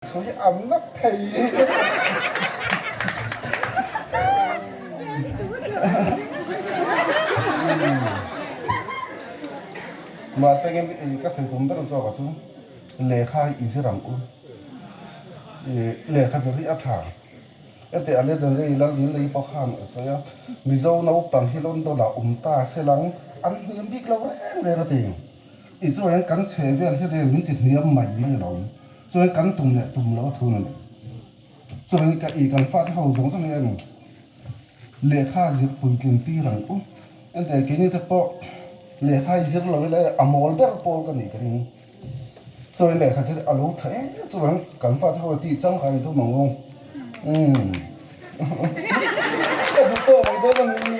Sawi am nak thei. Mahse ngem i ka sawi tum ber zawk ah chu lehkha hi i zir ang u. Lehkha zir hi a tha. Heti a let rei lal min lei pawh khan a sawi a, Mizo naupang hi London ah awm ta se lang an hniam bik lo reng reng a ti. Tih chu hian kan chhe vel hi rel min ti hniam mai mai lo. Chuan kan tum leh tum loh a thun a ni. Chuan ka i kan fate ho zawng zawng hian lehkha zir puitling tir ang u. Ente keini te pawh lehkha i zir lo ila a mawl ber pawl ka nih ka ring. Chuan lehkha zir a lo tha em chuan kan fate ho tih changkai thum ang u. Umm. Ka duh tawh mai dawn a ni.